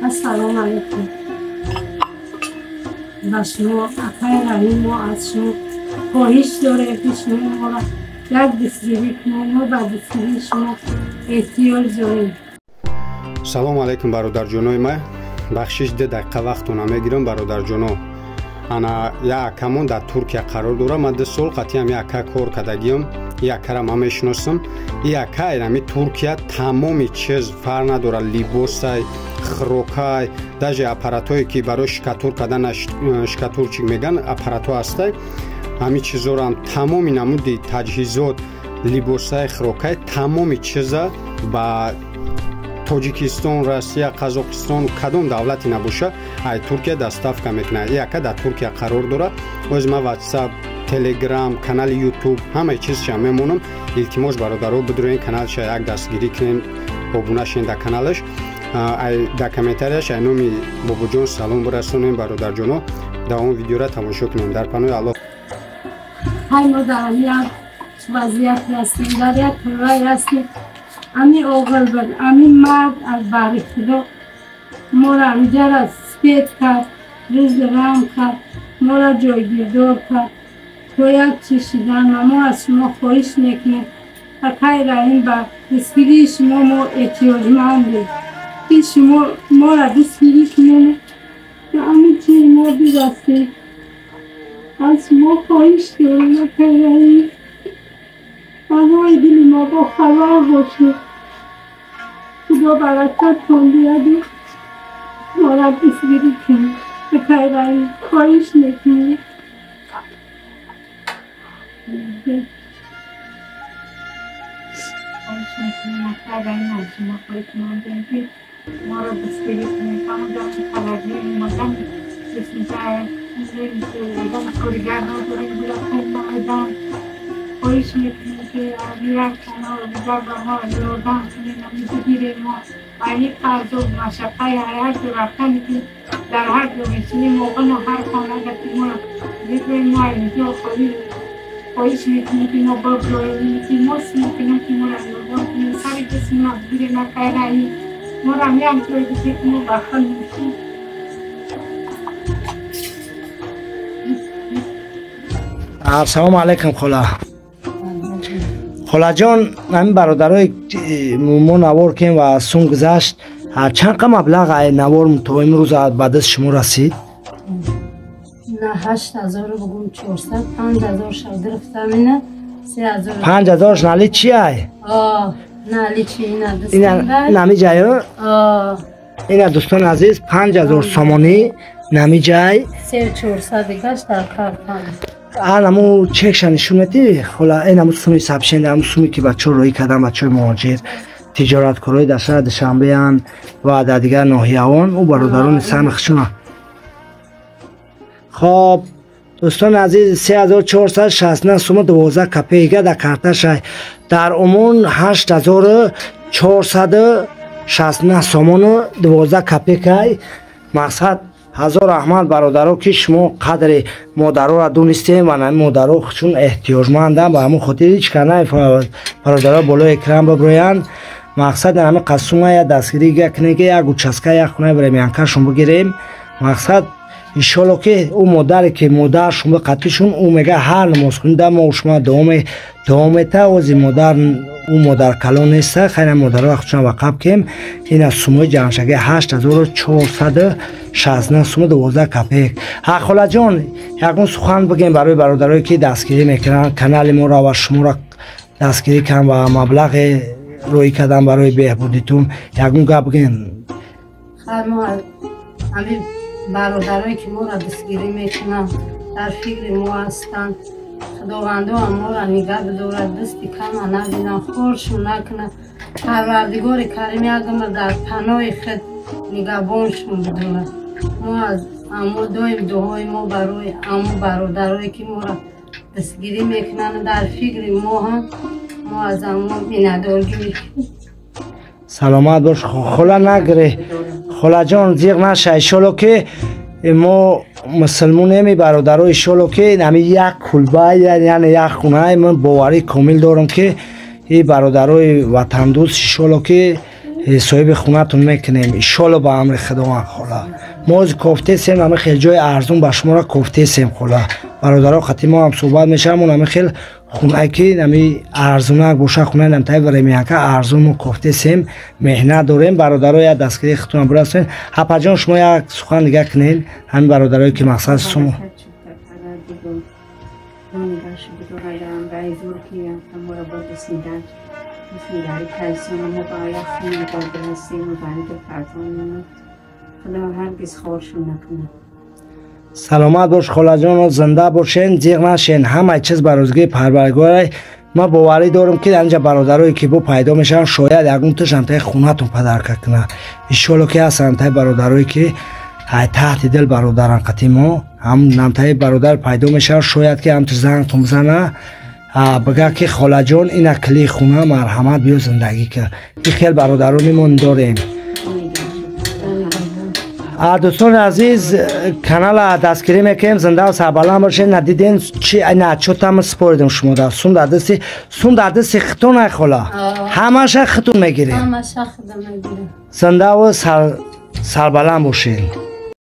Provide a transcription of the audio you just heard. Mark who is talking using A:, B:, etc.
A: Ассалому алайкум. Ба шумо акай Раҳим, мо аз шумо хоҳиш дорем, ки шумо моро як дастгирӣ кунед. Мо ба дастгирии шумо эҳтиёҷ дорем.
B: Салому алайкум, бародарҷонои ман. Бахшиш, 2 дақиқа вақтона мегирам, бародарҷоно. Ана як акамон дар Туркия қарор дорам. Ман 2 сол қатъиам як ака кор кардагиам. И акара ман мешиносам. И ака инами Туркия тамоми чиз фарқ надорад, либосай, хӯрокай, даже аппаратҳое ки барои штукатур кардан, штукатурчик меган, аппаратҳо ҳастай, ҳамин чизорам, тамоми намуди таҷҳизот, либосай, хӯрокай, тамоми чиза ба Тоҷикистон, Россия, Қазоқистон, кадом давлате набоша, ай Туркия доставка мекунад. И ака дар Туркия қарор дорад. Оз ман WhatsApp, Telegram, канали YouTube, ҳамаи чизша мемонам. Илтимос, бародаро, бидурен каналша як дастгирӣ кунем, обуна шен дар каналаш. Дар комментарияш ай номи Бобоҷон салом бирасонем, бародарҷоно. Давом видеора тамошо кунем. Дар паноҳи Аллоҳ.
A: Ҳай, мо дар як вазъият ҳастем, дар як рай ҳастем. Ами оғил буд, ами мард аз баҳри Худо моро амиҷара спет кард, рӯзи рам кард, моро ҷойгирдор кард то як чиз шидан. Ва мо аз шумо хоҳиш мекунем, акай Раҳим, ба дастгирии шумо мо эҳтиёҷмандем, ки шумо моро дастгирӣ кунед ва ами чиз мо бирасем. Аз шумо хоҳиш дорем, акай Раҳим, барои дили мо бо хабар бошед. Худо баракаттон диҳаду моро дастгирӣ кунед. Акай Раҳим, хоҳиш мекунем.
C: Хоҳиш мекунем, акай Раҳим, аз шумо хоҳиш мекунем, ки моро дастгирӣ кунед. Ҳамон коригар надорем, майдон. Хоҳиш мекунем, ки як канал дигар ба мо ёрдам кунед, бигирем мо ин қарзу машаққаи ҳар ҷо рафтане, ки дар ҳар ҷо мешинем, оғину ҳар хона ки мо бигирем. Мо инҷо хоҳиш мекунем, ки мо биброем, илтимос мекунем, ки моро ёрдам кунед, сари дастмона бигирем, акай Раҳим. Моро як ҷой бигир, мо ба худ мешем.
D: Ассалому алайкум, хола. Холаҷон, ҳамин бародарои мо навор кем ва сум гузашт. Чанд қа маблағ навор то имрӯз ба даст шумо расид?
A: На 8400 бугум 400, 5000 шадирфтамина, 3000.
D: 5000 нали чи ай?
A: Нали чи ина
D: ина намиҷай? Ина, дӯстони азиз, 5000 сомонӣ намиҷай.
A: 3400 дигаш дар картам.
D: Анаму чекша нишон медиҳӣ, хола? Инаму суми сабшенда, аму суми ки бачаҳо роҳӣ кардан, бачаҳои муҳоҷир, тиҷораткорои дар шаҳри Душанбеянд ва дар дигар ноҳияҳон, ӯ бародарони сами хушона. Хоб, дӯстони азиз, 3469 сума 12 копейка дар карташай. Дар умум 8469 сомону 12 копейкай. Мақсад, ҳазор раҳмат, бародаро, ки шумо қадри модароро донистем ва ҳамин модаро чун эҳтиёҷманданд, ба ҳамон хотир ҳеҷ кас нафаҳмад, бародаро болои экран биброянд. Мақсад, ҳамин қасума як дастгирӣ кунем, ки як участка, як хонаи времянкашон бигирем. Мақсад, иншолло, ки ӯ модаре ки модаршон биқатишон, ӯ мега ҳар намозхонӣ да мо шумо дуо мета. Ози модар ӯ модаркалон неста, хайна модаро худшон вақаб кем. Ина сумои ҷамъшаги 8469 сума 12 копеек. Ҳа, холаҷон, ягон сухан бигем барои бародарое, ки дастгирӣ мекунанд канали моро ва шуморо дастгирӣ карданд ва маблағе роҳӣ кардан барои беҳбудитон. Ягон гап бигем.
A: Ҳамин бародарое, ки моро дастгирӣ мекунанд, дар фикри мо ҳастанд, Худовандо моро нигаҳ бидорад, дасти кама набинанд, хоршон накунад. Парвардигори Карим як умр дар паноҳи худ нигаҳбоншон бидорад. Мо аз амо доим дуои мо барои амо бародарое, ки моро дастгирӣ мекунанд, дар фикри мо ҳам, мо аз амо миннатдоргӣ мекунем.
D: Саломат бош, хола, нагире, холаҷон, зиқ наша. Иншолло, ки мо мусулмонеми, бародаро, иншолло, ки ҳами як кулба, яъне як хунае. Ман боварӣ комил дорам, ки и бародарои ватандӯст, иншолло, ки Соҳиби хонатон мекунем, иншолло, ба амри Худованд. Хола, мо ҳозир кофтесем, ҳами хел ҷои арзун ба шуморо кофтесем. Хола, бародаро қати мо ҳам суҳбат мешавам. Он ҳами хел хунае ки ҳами арзунак боша, хунаи намтаи времянка арзун мо кофтесем, меҳнат дорем. Бародаро, як дастгирии худтон бирасонед. Ҳапаҷон, шумо як сухан дига кунед, ҳамин бародарое ки мақсад сум. Саломат бош, холаҷоно, зинда бошен, зиғ нашен. Ҳамаи чиз ба рӯзгии Парвардигоре. Ман боварӣ дорам, ки анҷа бародарое ки бо пайдо мешаванд, шояд ягон туш ҳамтаи хонатон падарка кунад. Иншолло, ки ҳастанд ҳамтаи бародарое, ки таҳти дил бародаран қати мо. Ҳам намтаи бародар пайдо мешавад, шояд ки ҳамту зангтон бизана, бигӯяд, ки холаҷон, ина кили хона, марҳамат, биё зиндагӣ кар. Ин хел бародаронимон дорем. Дӯстони азиз, канала дастгирӣ мекунем. Зиндаву сарбаланд бошед. Надиден чи на чотам споридем шумо да сум дар дасти, сум дар дасти хитон ай, хола, ҳамаша хитон мегирем. Зиндаву сарбаланд бошед.